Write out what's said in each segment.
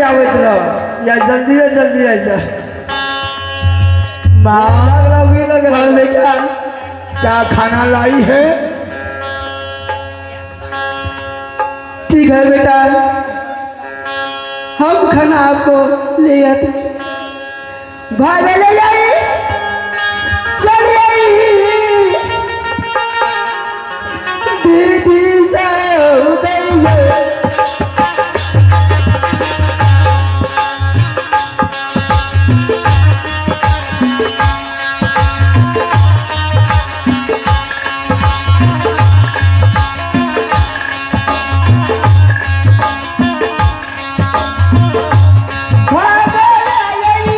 आबैत रह या जल्दी जल्दी आ जा। माँ हाँ बेटा, क्या खाना लाई है? ठीक है बेटा, हम खाना आपको ले आते। भागे ले जाइए, चल आई दीदी सब गई है। भागे ले आई,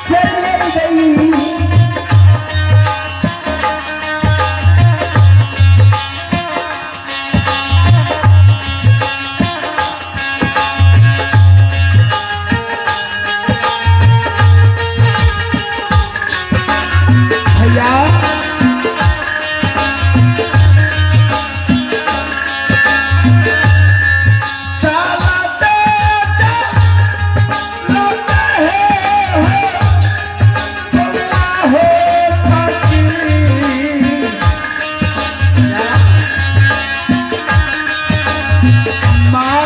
चल गई। भैया चलते चलते है बउआ हो थकी। माँ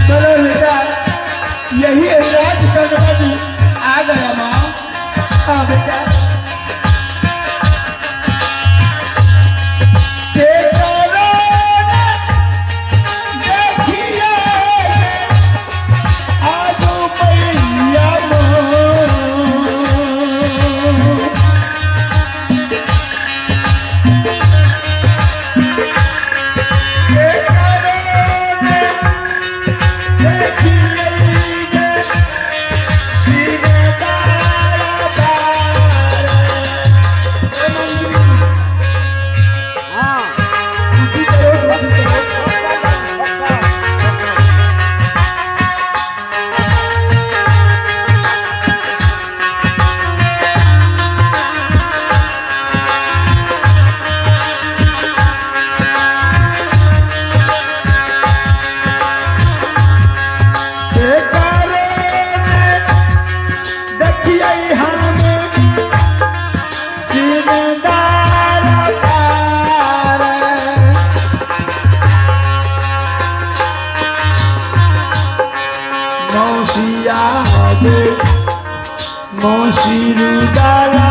चलो बेटा, यही राज गणपति आ गया माँ। हाँ बेटा। के करो देखिए आजू मैया मोर। के करो देखिए सीनेदार बार। हाँ। के करो देखिए हम सीनेदार बार। मौसिया दे मौसी रुदाला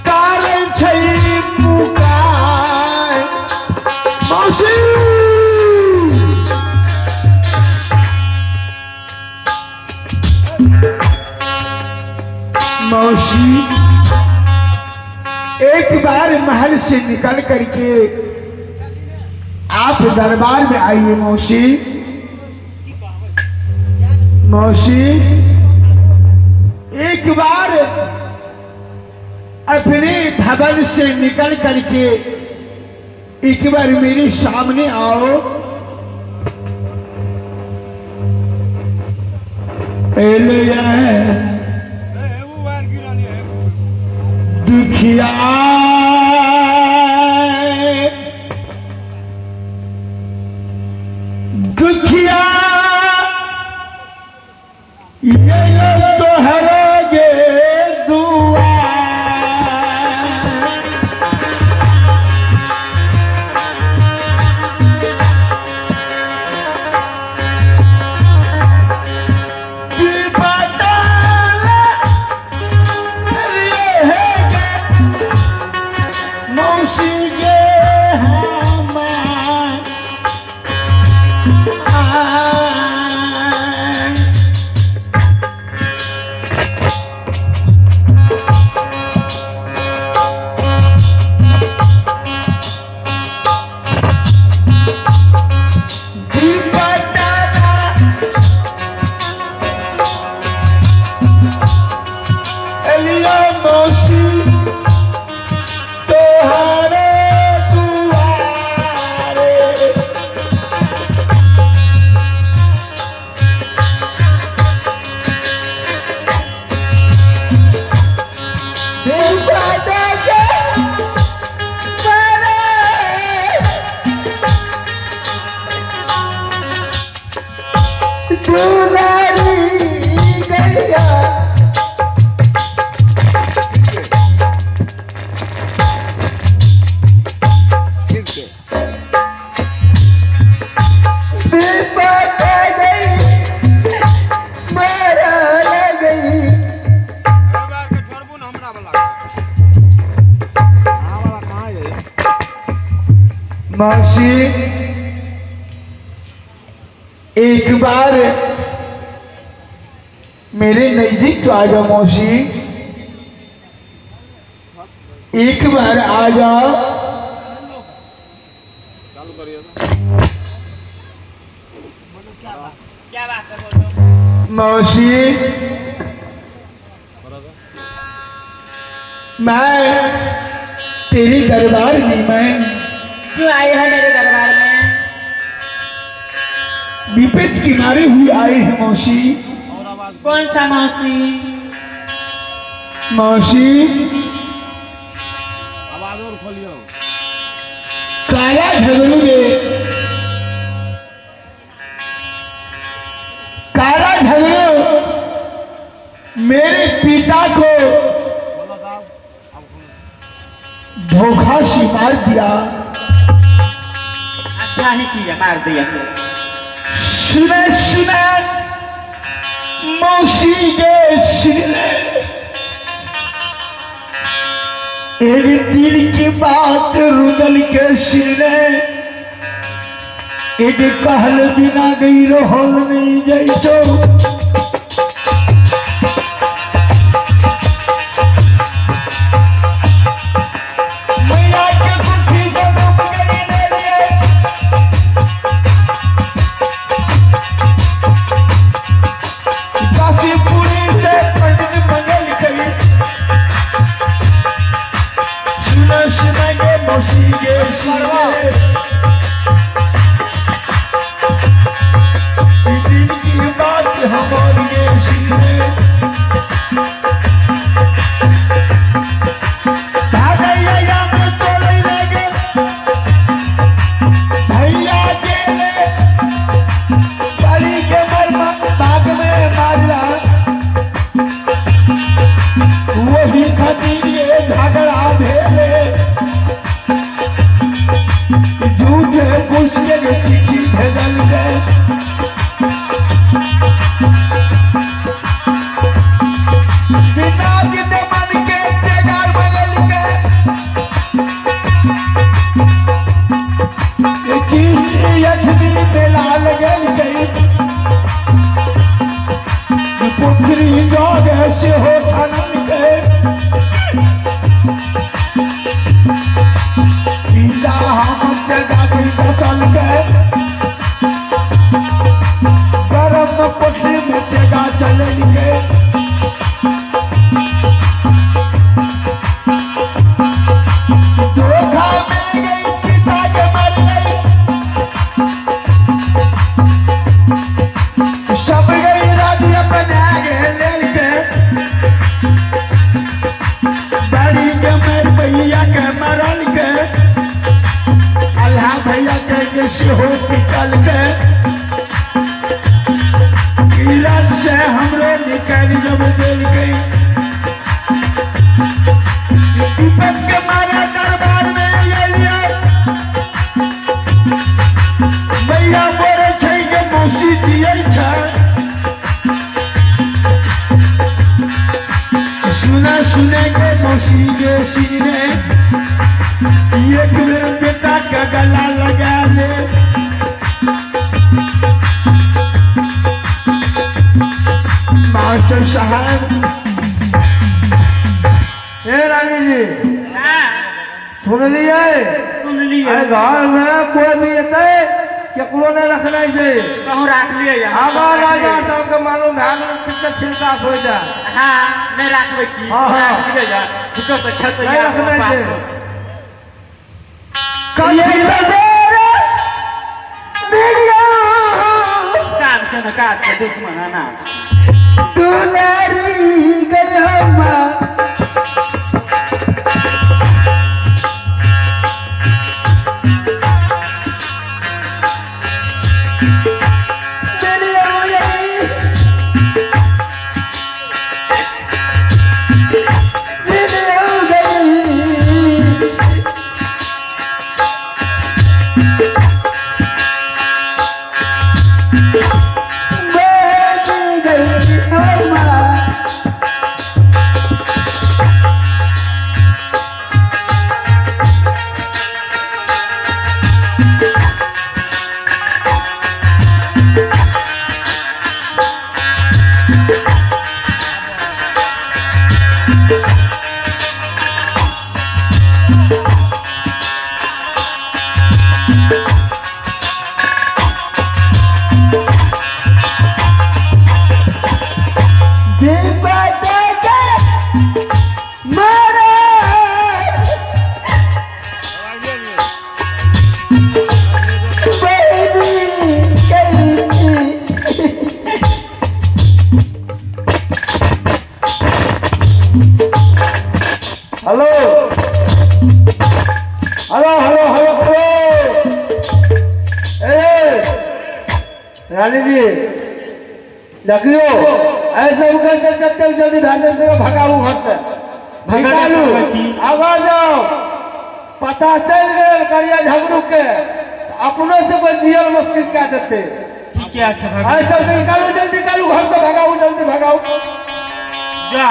कारण छै पुकार। मौसी मौसी, एक बार महल से निकल करके आप दरबार में आइए। मौसी, मौसी, एक बार अपने भवन से निकल करके एक बार मेरे सामने आओ। एलिया दुखिया दुखिया ये तो हरोगे दुआ। की बदला ये है गे मौसी गे हमार। एलिया मौसी तोहारे दुलारी गैया। ठीक छै। विपत गई मरल गई। छोड़बू ने हमरा वाला, अहाँ वाला कहाँ यऽ? मौसी, एक बार मेरे नजदीक तो आ जाओ। मौसी, एक बार आ जाओ। चालू करियौ। क्या बात है, बोलो। मौसी, मैं तेरे दरबार में मैं क्यों आई है मेरे दरबार में? विपत के मारे हुए आए हैं मौसी। कौन सा मौसी? मौसी, आवाज और खोलियौ। काला झगड़ू रे, काला झगड़ू मेरे पिता को बोलो साहब, आब खोलू। धोखा से मार दिया। अच्छा ही किया मार दिया तो। सुने सुने मौसी के सुने, एक दिन की बात रुदल के सुने, एक कहल बिना गई रहल नहीं जैसो। मैया के गुथी जन्म गई रे। काशीपुरी से पंडित मंगल गई। सुन सुन गे मौसी गे सुने, दिन की बात हमारी गे सुने। भागैया में तोड़े लगे भैया गेले बड़ी के मरमा बाग में मारला, वही खातिर ये झगड़ा भेले। झूठे गुस्से के चिट्ठी भेजल गए। बिना जिद मन के जगार बदल के ये चिट्ठी अठवीं बेला लगल गई। पोखरी जग से हो खनन के पिता हम जगा बचल के गरम पोखरी में जगा चलल के धोखा मिल गई, पिता के मर गई, सब गई राज्य बना के लेल के बड़ी के मर भैया के मरल के अल्लाह भैया के के सेहो पिटल के ईरान से हमरो निकाल जब दिल गई। विपत के मारे दरबार में अलियै। मैया बोले छै के मौसी जियै छै। सुने सुने के मौसी गे सीने, एक बेर बेटा के गला लगा ले। मास्टर साहब। ए रानी जी। हाँ। सुनलियै? सुनलियै। एहि घर में कोई भी एतै, केकरो नहीं रखना छै। कहूँ राख लियै। अगर राजा साहब के मालूम भए गेल तऽ छिलका हो जाए। हाँ, नहीं राखबै की? हाँ। राख लियै या झूठो से खेतै। नहीं रखना छै। कथी काम के न काज के दुश्मन अनाज। दुलारी गई हम्मा। दुनिया गई। विपद के मारे बहनी कैसी। Hello hello hello hello hello, ए रानी जी देखियो, ऐसे कैसे जब जल्दी भाषण से भगाऊ घर से भगा निकालू की? आगा जाओ। पता चल गेल करिया झगड़ू के तो अपनो से कोई जियल मुश्किल कह देते। ठीके छै भगा। ऐसे निकालू जल्दी, निकालू घर से, भगाऊ जल्दी भगाऊ। जा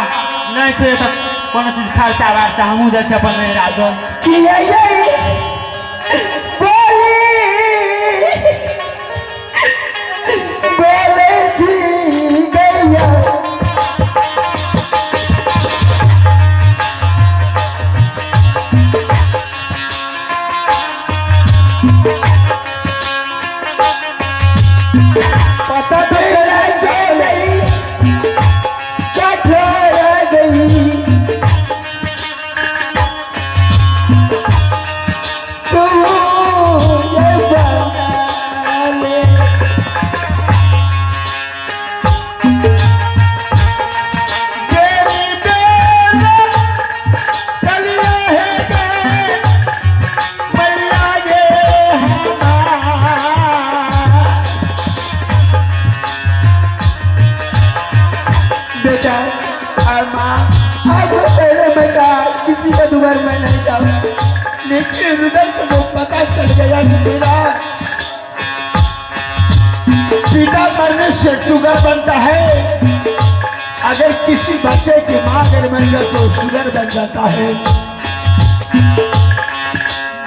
नहि छै तऽ कोनो चीज खर्चा वर्चा, हमहूँ जाइ छी अपन नैहरा जो। किया ये बोली बोले थी गैया। पता तो चल गई कठोर गई तू ये बना ले। तेरी बेरा कलिया है गे मैया गे हमार। बेटा अम्मा आज पहले मैं कहा किसी का दोबारा मैं नहीं जाऊँ। लेकिन रिजल्ट को पता चल गया कि मेरा पिता मरने से शुगर बनता है। अगर किसी बच्चे की माँ अगर मर जाए तो शुगर बन जाता है।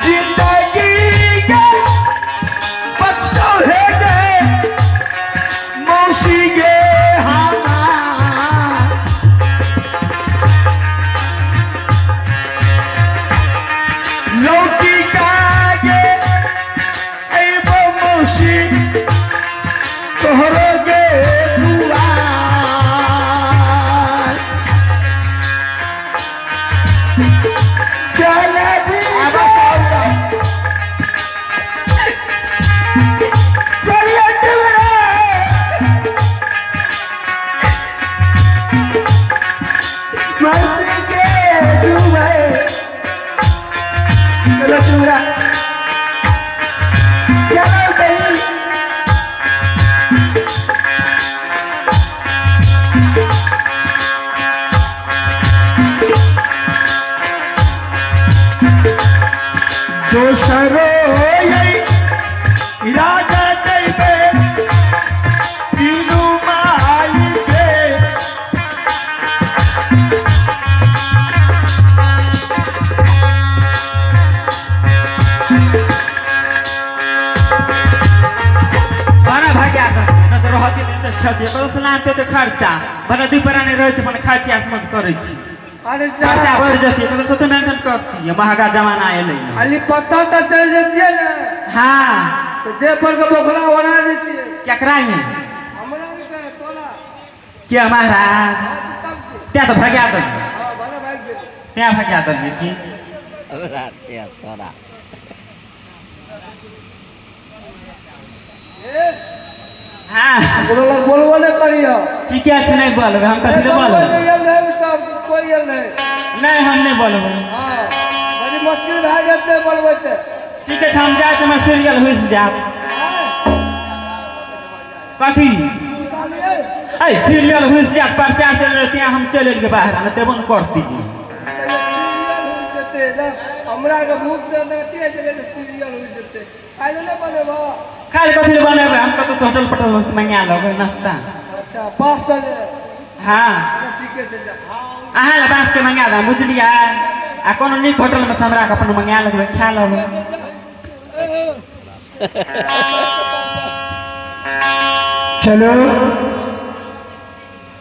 जिंदगी के बच्चों है गे मौसी गे हमार। लौकी का गे अइबो मौसी तोहरो गे दुआर। चला भी आबा कहू। चलिए टुकड़ा मौसी के दुआरे। चलो टुकड़ा चलो कहीं। दोसरो यही राजा दैबे तीनू माई के। बना भगा कऽ नहि तऽ रहती नहि तऽ छथि कतौ सलाम पे तऽ खर्चा बना दुइ प्राणी रहै छै अपन खाइ छी आ समझ करै छी। अरे खर्चा बढ़ि जेतै कतौ से तऽ मेंटेन करती, महगा जमाना एलै। खाली पता तो चल जतियै ने। हाँ तो देह पर के बोखला बना देतियै। केकरा ही? हमरा के कहे तोरा। के महाराज? तब के त्यहाँ तऽ भगा देलियै। हाँ भले भाग गेलै। त्यहाँ भगा देलियै की? ए हाँ ओकरो लग बोलबो नहि करियो। ठीके छै, नहि बोलबै हम। कथी लए कोई बोलबै? नहीं आयल नहीं, तब कोई आयल नहीं। नहि, हम नहि बोलबै। हाँ बड़ी मुश्किल भए जेतै बोलबै तऽ। ठीके छै, हम जाइ छी, हमर सीरियल हुसि जायत। कथी? कहलियै ऐ सीरियल हुसि जायत, प्रचार चलि रहल त्यहाँ हम चलि एलियै बाहर, नहि देबो ने करती। सीरियल होइ जेतै ने, हमरा के भूख से अथी होइ छलै तऽ सीरियल होइ जेतै। खाइ लए नहि बनेबह? काल्हि कथी लए बनेबै? हम कतौसँ होटल पटल से मंगा लेबै नाश्ता। अच्छा पाँच सए जे। हाँ। ठीके छै जा। अहाँ लए बाँसके मंगा देब, बुझलियै? आ कोनो नीक होटलमे से हमरा के अपन मंगा लेबै, खा लेबै। चलो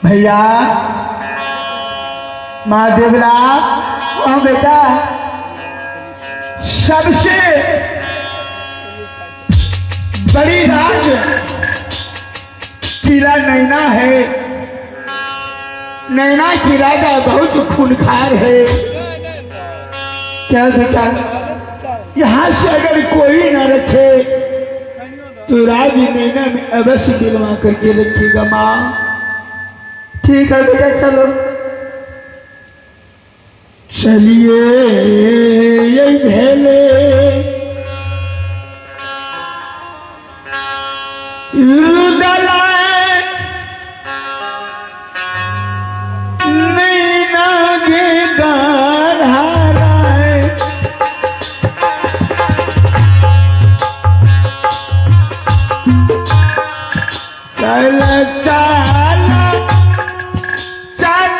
भैया महादेवला। हाँ बेटा। सबसे बड़ी राज किला नैना है। नैना की राजा बहुत खूनखार है। क्या बेटा? यहाँ से अगर कोई न रखे तो राज नैना में अवश्य दिलवा करके रखेगा माँ। ठीक है बेटा चलो। चलिए ये भेले नैना के गाढ़ाराय। चल चल चल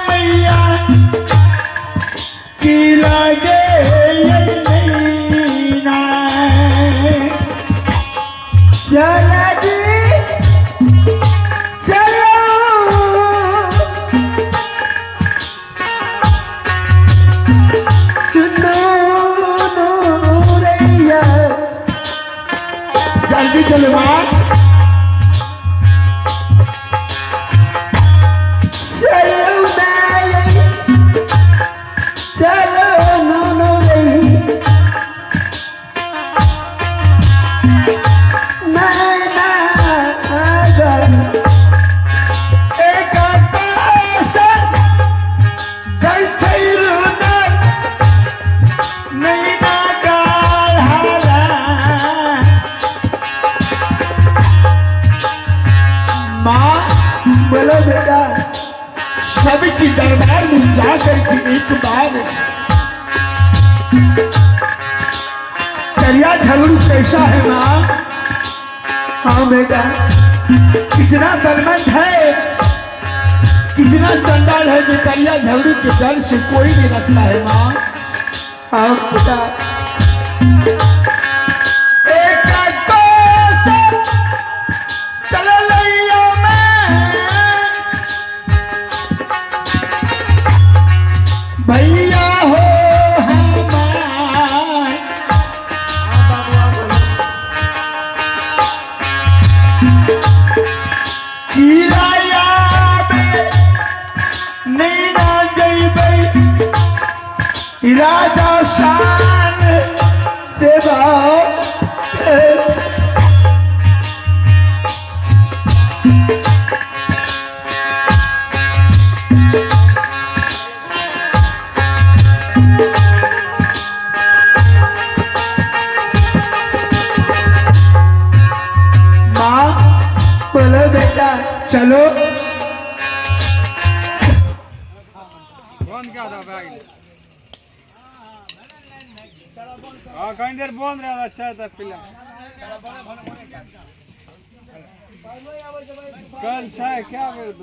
मैया की लगे ये नैना। चल जी चलो। सुनो रैया। जल्दी चलो माँ। चलो मैं चलो नो रही नैना गर। एक पास जल छैरुदल नैना गाढ़ारा। माँ बोलो बेटा। सबकी दरबार में जाकर के एक बार दरिया झगड़ू कैसा है माँ? हाँ बेटा। कितना बलवंत है, कितना चंडाल है जो दरिया झगड़ू के डर से कोई नहीं रखता है माँ। हाँ बेटा। एक दोस्त चल लैया में भैया हो हमार। किराया में नैना जइबै राजा शान देवा। माँ बोलो बेटा। चलो। बंद कर दो बैग। हाँ कहीं देर बंद रहा अच्छा था पिला कल छै क्या बेर।